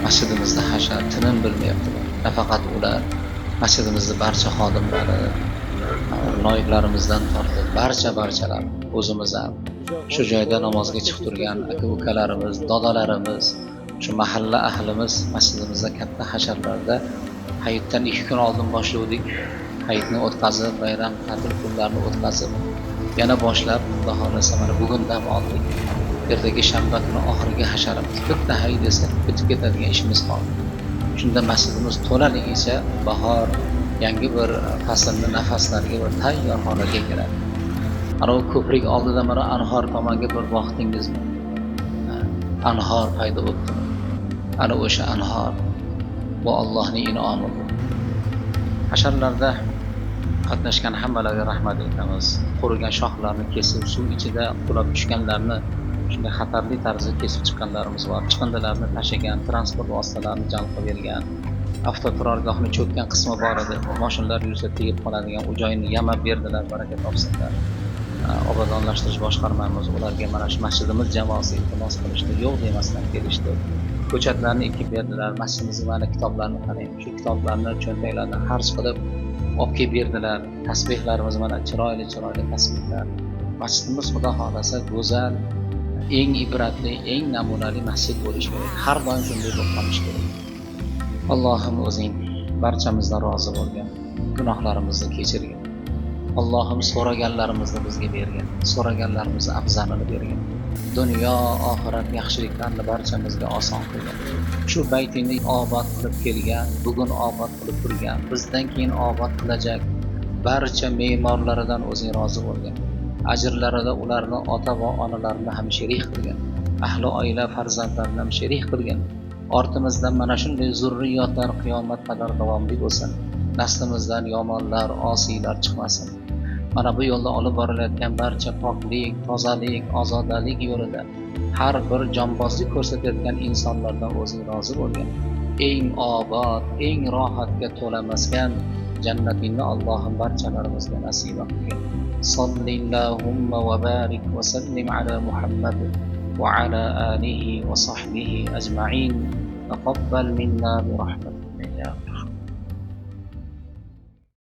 Masjidimizda hashar tinim bilmayaptilar. Nafaqat ular, masjidimizni barcha xodimlari, noiblarimizdan tortib barchalar, o'zimiz ham shu joyda namozga chiqib turgan aka-ukalarimiz, dodalarimiz, shu mahalla ahlimiz masjidimizda katta hasharlarda hayitdan 2 kun oldin boshlovdik. Hayitni o'tkazib, bayram ta'til kunlarini o'tkazib, yana boshlab, Xudo xohlasa mana bugun dam oldik. Ertaga shanba kuni oxirgi hasharimiz. Bitta hayit desa bitib ketadigan ishimiz qoldi. Shunda masjidimiz to'laligicha bahor, yangi bir faslni nafaslariga bir tayyor holatga keladi. Ana u ko'prik oldida mana anhor tomonga bir boqdingizmi? Anhor paydo bo'libdi. Ana o'sha anhor bu Allohning in'omi bu. Hasharlarda qatnashgan hammalarga rahmat aytamiz. Qurigan shoxlarni kesib, suv ichida qulab tushganlarni shunday xatarli tarzda kesib chiqqanlarimiz bor. Chiqindilarni tashigan, transport vositalarini jalb qilib bergan, avtoturargohni cho'kkan qismi bor edi. Mashinalar yursa tegib qoladigan u joyini yamab berdilar, baraka topsinlar. Obodonlashtirish boshqarmamiz ularga mana shu masjidimiz jamoasi iltimos qilishdi, yo'q demasdan kelishdi. Ko'chatlarni ekib berdilar. Masjidimizga mana kitoblarni qarang, shu kitoblarni cho'ntaklarni xarj qilib olib kelib berdilar. Tasbihlarimiz mana chiroyli chiroyli tasbihlar. Masjidimiz Xudo xohlasa go'zal, eng ibratli, eng namunali masjid bo'lishi kerak. Har doim shunday bo'lib qolishi kerak. Allohim o'zing barchamizdan rozi bo'lgin, gunohlarimizni kechirgin. Allohim so'raganlarimizni bizga bergin, so'raganlarimizni afzalini bergin. Dunyo, oxirat yaxshiliklarni barchamizga oson qilgin. Shu baytingni obod qilib kelgan, bugun obod qilib turgan, bizdan keyin obod qilajak barcha me'morlaridan o'zing rozi bo'lgin. Ajrlarida ularni ota va onalarini ham sherik qilgin. Ahli oila farzandlarini ham sherik qilgin. Ortimizdan mana shunday zurriyotlar qiyomat qadar davomli bo'lsin. Naslimizdan yomonlar, osiylar chiqmasin. Mana bu yo'lda olib borilayotgan barcha poklik, tozalik, ozodalik yo'lida har bir jonbozlik ko'rsatayotgan insonlardan o'zing rozi bo'lgin. Eng obod, eng rohatga to'la maskan jannatingni Allohim barchalarimizga nasib qilgin. Sallallahu va barik va sallim ala Muhammad va ala alihi va sahbihi ajma'in. Taqabbal minna bi rahmatik.